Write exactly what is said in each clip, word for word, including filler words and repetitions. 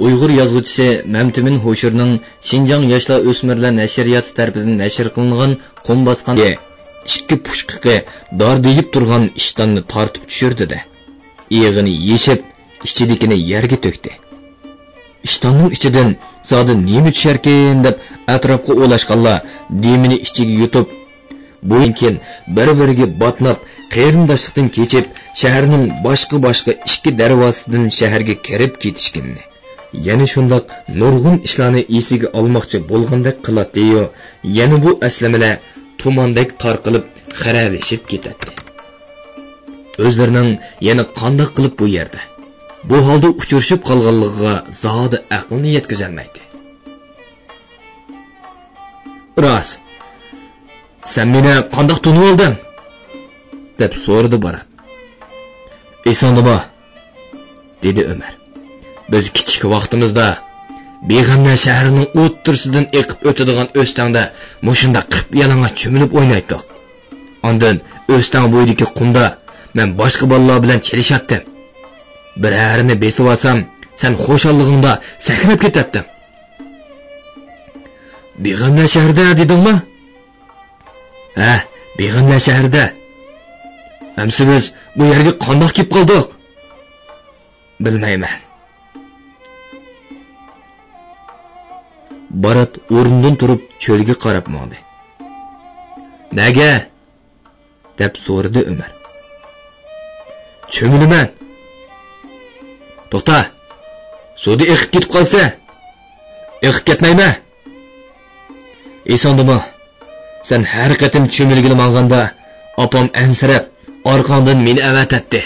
ئۇيغۇر يازغۇچىسى مەمتىمىن ھوشۇرنىڭ شىنجاڭ ياشلار ئۆسمۈرلەر نەشرىياتى تەرىپىدىن نەشر قىلىنغان قۇم باسقان ئىككى پۇشقىقى دار دېيىپ تۇرغان ئىشتاننى تارتىپ چۈشۈردى-دە، ئېغىنى يېشىپ، ئىچىدىكىنى يەرگە تۆكتى. ئىشتاننىڭ ئىچىدىن زادى نېمە چۈشەركىن دەپ ئەتراپقا ئولاشقانلار دېمىنى ئىچىگە يۇتۇپ، بۇنىڭ كېيىن بىر-بىرىگە باتناپ، قېرىنداشلىقتىن كېچىپ، شەھەرنىڭ باشقا-باشقا ئىككى دەرۋازىسىدىن شەھەرگە كىرىپ كېتىشكىنىنى، يەنە شۇنداق نۇرغۇن ئىشلارنى ئېسىگە ئالماقچى بولغاندەك قىلاتتى-يۇ، يەنە بۇ ئەسلىمىلەر تۇماندەك تارقىلىپ، خىرەلىشىپ كېتەتتى. ئۆزلىرىنىڭ يەنە قانداق قىلىپ بۇ يەردە، بۇ ھالدا ئۇچرىشىپ قالغانلىقىغا زادى ئەقلىنى يەتكۈزەلمەيتتى. «راست، سەن مېنى قانداق تونۇۋالدىڭ؟» دەپ سورىدى بارات. «ئېسىڭدىمۇ؟» دېدى ئۆمەر. «بىز كىچىك ۋاقتىمىزدا بىغەملەر شەھىرىنىڭ ئوتتۇرىسىدىن ئېقىپ ئۆتىدىغان ئۆستەڭدە مۇشۇنداق قىپيالىڭاچ چۆمۈلۈپ ئوينايتتۇق. ئاندىن ئۆستەڭ بويىدىكى قۇمدا مەن باشقا بالىلار بىلەن چېلىشاتتىم. بىرەرىنى بېسىۋالسام، سەن خۇشاللىقىڭدا سەكرەپ كېتەتتىڭ.» «بىغەملەر شەھىرىدە دېدىڭمۇ؟» «ھە، بىغەملەر شەھىرىدە.» «ئەمسە بىز بۇ يەرگە قانداق كېلىپ قالدۇق؟» «بىلمەيمەن.» بارات ئورنىدىن تۇرۇپ چۆلگە قاراپ ماڭدى. «نەگە؟» دەپ سورىدى ئۆمەر. «چۆمۈلىمەن.» «توختا، سۇدا ئېقىپ كېتىپ قالسا.» «ئېقىپ كەتمەيمەن.» «ئېسىڭدىمۇ؟ سەن ھەر قېتىم چۆمۈلگىلى ماڭغاندا، ئاپام ئەنسىرەپ، ئارقاڭدىن مېنى ئەۋەتەتتى.»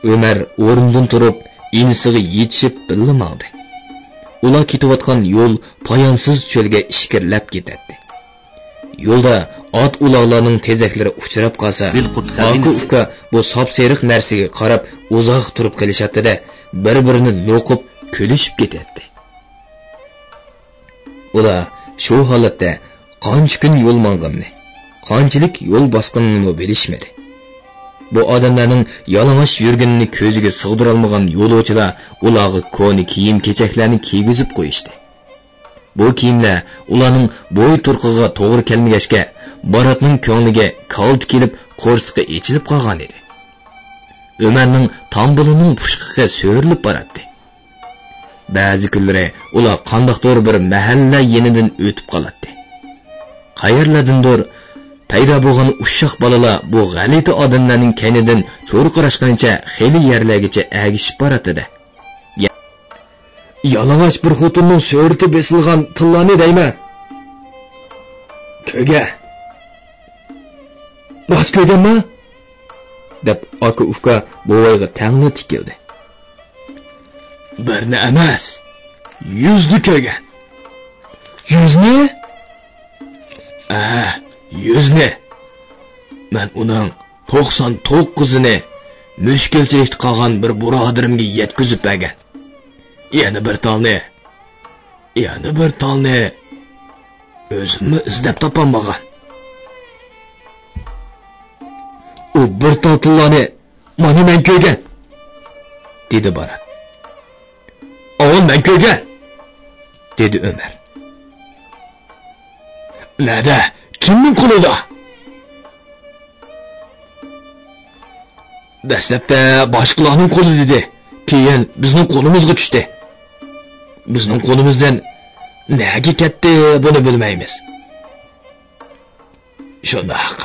ئۆمەر ئورنىدىن تۇرۇپ، ئىنىسىغا يېتىشىپ بىللە ماڭدى. ئۇلار كېتىۋاتقان يول پايانسىز چۆلگە ئىچكىرىلەپ كېتەتتى. يولدا ئات-ئۇلاغلارنىڭ تېزەكلىرى ئۇچراپ قالسا، ئاكا-ئۇكا بۇ ساپسېرىق نەرسىگە قاراپ ئۇزاق تۇرۇپ قېلىشاتتى-دە، بىر-بىرىنى نوقۇپ كۈلۈشۈپ كېتەتتى. ئۇلار شۇ ھالەتتە قانچە كۈن يول ماڭغىنىنى، قانچىلىك يول باسقىنىنىمۇ بىلىشمىدى. بۇ ئادەملەرنىڭ يالىڭاچ يۈرگىنىنى كۆزىگە سىغدۇرالمىغان يولۇچىلار ئۇلارغا كونا كىيىم-كېچەكلەرنى كىيگۈزۈپ قويۇشتى. بۇ كىيىملەر ئۇلارنىڭ بوي تۇرقىغا توغرا كەلمىگەچكە، باراتنىڭ كۆڭلىگە كالتە كېلىپ، قورسىقى ئېچىلىپ قالغانىدى. ئۆمەرنىڭ تامبۇلىنىڭ پۇشقىقى سۆرىلىپ باراتتى. بەزى كۈنلىرى ئۇلار قانداقتۇر بىر مەھەللە يېنىدىن ئۆتۈپ قالاتتى. قەيەرلەردىندۇر پەيدا بولغان ئۇششاق بالىلار بۇ غەلىتە ئادەملەرنىڭ كەينىدىن چۇرقىراشقىنىچە خېلى يەرلەرگىچە ئەگىشىپ باراتتى-دە. يا-، يالىڭاچ بىر خوتۇننىڭ سۈرىتى بېسىلغان تىللانى دەيمەن. كۆرگەن. راست كۆرگەنما؟ دەپ ئاكا-ئۇكا بوۋايغا تەڭلا تىكىلدى. بىرنى ئەمەس، يۈزنى كۆرگەن. يۈزنى؟ ئە، يۈزنى. مەن ئۇنىڭ توقسان توققۇزىنى مۈشكۈلچىلىكتە قالغان بىر بۇرادىرىمگە يەتكۈزۈپ بەرگەن. يەنە بىر تالنى، يەنە بىر تالنى ئۆزۈممۇ ئىزدەپ تاپالمىغان. ئۇ بىر تال تىللانى مانا مەن كۆرگەن، دېدى بارات. ئاۋۇ مەن كۆرگەن، دېدى ئۆمەر. نەدە؟ كىمنىڭ قولىدا؟ دەسلەپتە باشقىلارنىڭ قولىدا ئىدى، كېيىن بىزنىڭ قولىمىزغا چۈشتى. بىزنىڭ قولىمىزدىن نەگە كەتتى، بۇنى بىلمەيمىز. شۇنداق،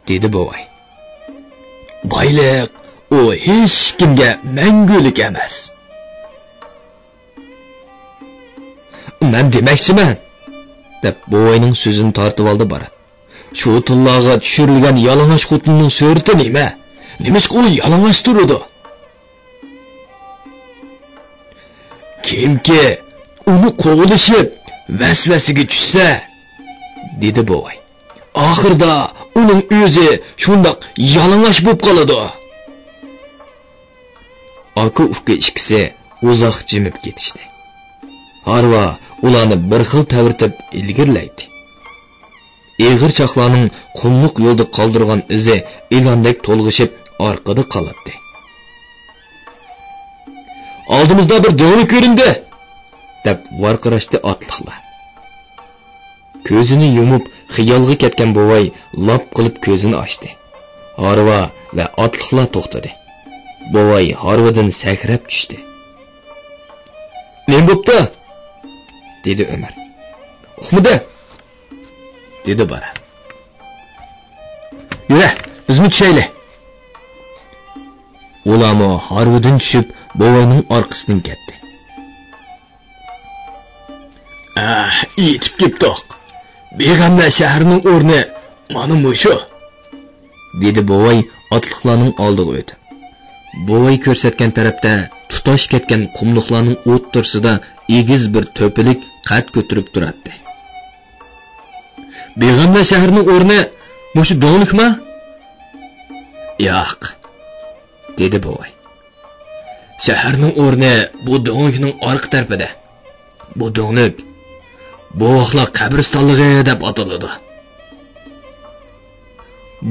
دېدى بوۋاي. بايلىق ئۇ ھېچكىمگە مەڭگۈلۈك ئەمەس. مەن دېمەكچىمەن، دەپ بوۋاينىڭ سۆزىنى تارتىۋالدى بارات. شۇ تىللاغا چۈشۈرۈلگەن يالىڭاچ خوتۇننىڭ سۈرىتى نېمە؟ نېمىشقا ئۇ يالىڭاچ تۇرىدۇ؟ كىمكى ئۇنى قوغلىشىپ ۋەسۋەسىگە چۈشسە، دېدى بوۋاي، ئاخىرىدا ئۇنىڭ ئۆزى شۇنداق يالىڭاچ بولۇپ قالىدۇ. ئاكا-ئۇكا ئىككىسى ئۇزاق جىمىپ كېتىشتى. ھارۋا ئۇلارنى بىر خىل تەۋرىتىپ ئىلگىرىلەيتتى. ئېغىر چاقلارنىڭ قۇملۇق يولدا قالدۇرغان ئىزى ئىلاندەك تولغىشىپ ئارقىدا قالاتتى. ئالدىمىزدا بىر دۆڭلۈك كۆرۈندى!» دەپ ۋارقىراشتى ئاتلىقلار. كۆزىنى يۇمۇپ خىيالغا كەتكەن بوۋاي لاپ قىلىپ كۆزىنى ئاچتى. ھارۋا ۋە ئاتلىقلار توختىدى. بوۋاي ھارۋىدىن سەكرەپ چۈشتى. «نېمە بوپتۇ؟» دېدى ئۆمەر. «ئۇقمىدى!» دېدى بالا. «يۈرە، بىزمۇ چۈشەيلى!» ئۇلارمۇ ھارۋىدىن چۈشۈپ، بوۋاينىڭ ئارقىسىدىن كەتتى. «ئەھ، يېتىپ كېپتۇق. بىغەملەر شەھىرىنىڭ ئورنى مانا مۇشۇ.» دېدى بوۋاي ئاتلىقلارنىڭ ئالدىغا ئۆتۈپ. بوۋاي كۆرسەتكەن تەرەپتە تۇتاش كەتكەن قۇملۇقلارنىڭ ئوتتۇرىسىدا ئېگىز بىر تۆپىلىك قەد كۆتۈرۈپ تۇراتتى. «بىغەملەر شەھىرىنىڭ ئورنى مۇشۇ دۆڭلۈكما؟» «ياق.» دېدى بوۋاي. «شەھەرنىڭ ئورنى بۇ دۆڭلۈكنىڭ ئارقا تەرىپىدە. بۇ دۆڭلۈك بوۋاقلار قەبرىستانلىقى دەپ ئاتىلىدۇ.»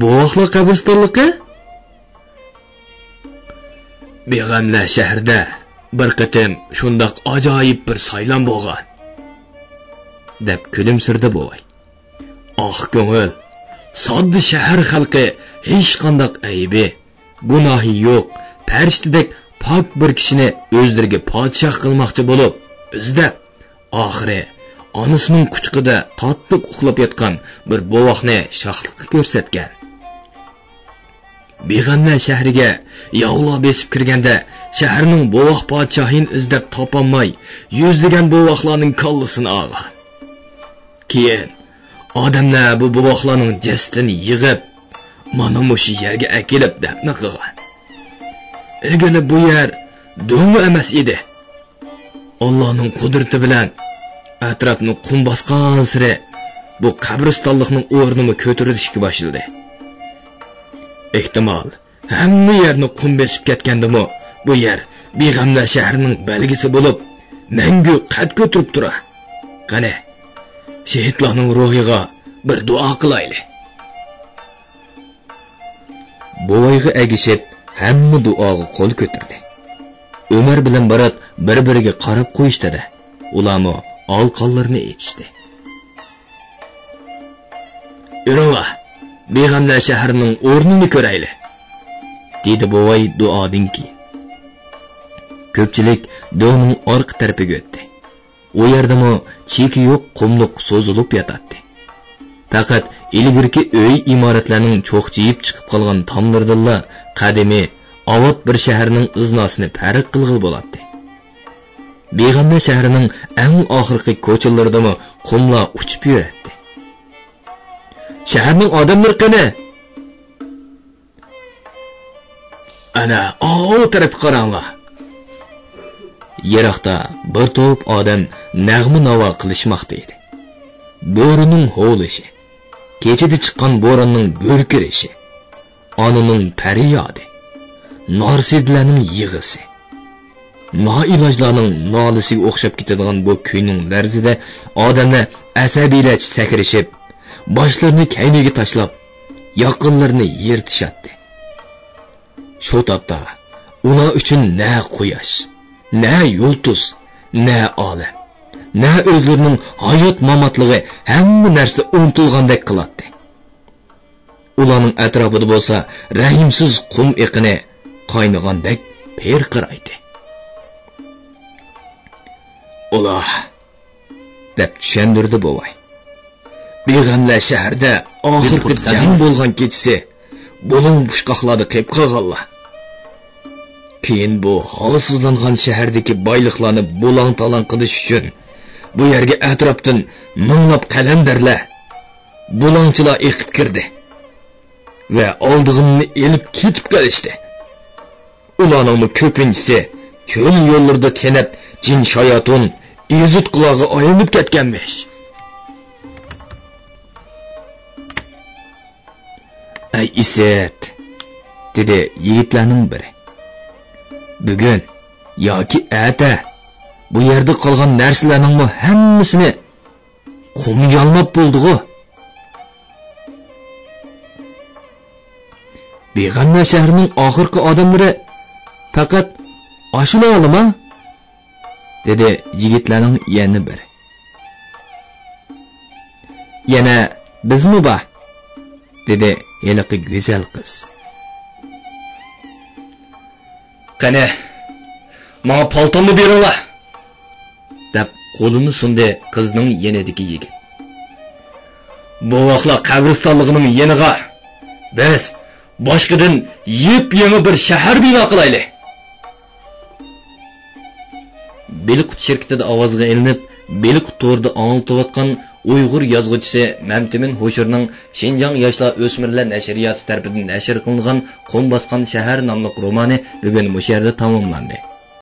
«بوۋاقلار قەبرىستانلىقى؟» «بىغەملەر شەھىرىدە بىر قېتىم شۇنداق ئاجايىپ بىر سايلام بولغان.» دەپ كۈلۈمسىرىدى بوۋاي. «ئاق كۆڭۈل، ساددا شەھەر خەلقى ھېچقانداق ئەيىبى، گۇناھى يوق، پەرىشتىدەك پاك بىر كىشىنى ئۆزلىرىگە پادىشاھ قىلماقچى بولۇپ، ئىزدەپ، ئاخىرى ئانىسىنىڭ قۇچىقىدا تاتلىق ئۇخلاپ ياتقان بىر بوۋاقنى شاھلىققا كۆرسەتكەن. بىغەملەر شەھىرىگە ياۋلار بېسىپ كىرگەندە، شەھەرنىڭ بوۋاق پادىشاھىنى ئىزدەپ تاپالماي، يۈزلىگەن بوۋاقلارنىڭ كاللىسىنى ئالغان. كېيىن ئادەملەر بۇ بوۋاقلارنىڭ جەسىتىنى يىغىپ، مانا مۇشۇ يەرگە ئەكېلىپ دەپنە قىلغان. ئىلگىرى بۇ يەر دۆڭمۇ ئەمەس ئىدى. ئاللانىڭ قۇدرىتى بىلەن ئەتراپنى قۇم باسقانسېرى بۇ قەبرىستانلىقنىڭ ئورنىمۇ كۆتۈرۈلۈشكە باشلىدى. ئېھتىمال، ھەممە يەرنى قۇم بېسىپ كەتكەندىمۇ، بۇ يەر بىغەملەر شەھىرىنىڭ بەلگىسى بولۇپ، مەڭگۈ قەد كۆتۈرۈپ تۇرار. قېنى، شېھىتلارنىڭ روھىغا بىر دۇئا قىلايلى.» بوۋايغا ئەگىشىپ، ھەممە دۇئاغا قول كۆتۈردى. ئۆمەر بىلەن بارات بىر-بىرىگە قاراپ قويۇشتى-دە، ئۇلارمۇ ئالىقانلىرىنى ئېچىشتى. «يۈرۈڭلار، بىغەملەر شەھىرىنىڭ ئورنىنى كۆرەيلى.» دېدى بوۋاي دۇئادىن كېيىن. كۆپچىلىك دۆڭنىڭ ئارقا تەرىپىگە ئۆتتى. ئۇ يەردىمۇ چېكى يوق قۇملۇق سوزۇلۇپ ياتاتتى. پەقەت ئىلگىرىكى ئۆي ئىمارەتلەرنىڭ چوخچىيىپ چىقىپ قالغان تاملىرىدىنلا قەدىمىي ئاۋات بىر شەھەرنىڭ ئىزناسىنى پەرق قىلغىلى بولاتتى. بىغەملەر شەھىرىنىڭ ئەڭ ئاخىرقى كوچىلىرىدىمۇ قۇملار ئۇچۇپ يۈرەتتى. «شەھەرنىڭ ئادەملىرى قېنى؟» «ئەنە، ئاۋۇ تەرەپكە قاراڭلار.» يىراقتا بىر توپ ئادەم نەغمە-ناۋا قىلىشماقتا ئىدى. بۆرىنىڭ ھوۋلىشى، كېچىدە چىققان بوراننىڭ گۈركىرىشى، ئانىنىڭ پەريادى، نارسىدىلەرنىڭ يىغىسى. نائىلاجلارنىڭ نالىسىگە ئوخشاپ كېتىدىغان بۇ كۈينىڭ لەرزىدە ئادەملەر ئەسەبىيلەرچە سەكرىشىپ، باشلىرىنى كەينىگە تاشلاپ، ياقىلىرىنى يىرتىشاتتى. شۇ تاپتا ئۇلار ئۈچۈن نە قۇياش، نە يۇلتۇز، نە ئالەم، نە ئۆزلىرىنىڭ ھايات-ماماتلىقى، ھەممە نەرسە ئۇنتۇلغاندەك قىلاتتى. ئۇلارنىڭ ئەتراپىدا بولسا رەھىمسىز قۇم ئېقىنى قاينىغاندەك پىرقىرايتتى. «ئۇلار» دەپ چۈشەندۈردى بوۋاي. «بىغەملەر شەھىرىدە ئاخىرقى جەڭ بولغان كېچىسى بۇلۇڭ پۇچقاقلاردا قېلىپ قالغانلار. كېيىن بۇ ھالسىزلانغان شەھەردىكى بايلىقلارنى بۇلاڭ-تالاڭ قىلىش ئۈچۈن بۇ يەرگە ئەتراپتىن مىڭلاپ قەلەندەرلەر، بۇلاڭچىلار ئېقىپ كىردى ۋە ئالىدىغىنىنى ئېلىپ كېتىپ قېلىشتى. ئۇلارنىڭمۇ كۆپىنچىسى چۆل يوللىرىدا تېنەپ، جىن-شاياتۇن، ئېزىتقۇلارغا ئايلىنىپ كەتكەنمىش.» «ئەي ئىسىت!» دېدى يىگىتلەرنىڭ بىرى. «بۈگۈن ياكى ئەتە بۇ يەردە قالغان نەرسىلەرنىڭمۇ ھەممىسىنى قۇم يالماپ بولدىغۇ. بىغەملەر شەھىرىنىڭ ئاخىرقى ئادەملىرى پەقەت ئاشۇلارلىما؟» دېدى يىگىتلەرنىڭ يەنە بىرى. يەنە بىزمۇ بار، دېدى ھېلىقى گۈزەل قىز. قېنى، ماڭا پالتامنى بېرىڭلار، دەپ قولىنى سۇندى قىزنىڭ يېنىدىكى يىگىت. بوۋاقلار قەبرىستانلىقىنىڭ يېنىغا بىز باشقىدىن يېپيېڭى بىر شەھەر بىنا قىلايلى. بېلىققۇت شىركىتىدە ئاۋازغا ئېلىنىپ، بېلىققۇت تورىدا ئاڭلىتىۋاتقان ئۇيغۇر يازغۇچىسى مەمتىمىن ھوشۇرنىڭ شىنجاڭ ياشلار ئۆسمۈرلەر نەشرىياتى تەرىپىدىن نەشر قىلىنغان قۇم باسقان شەھەر ناملىق رومانى بۈگۈن مۇشۇ يەردە تاماملاندى.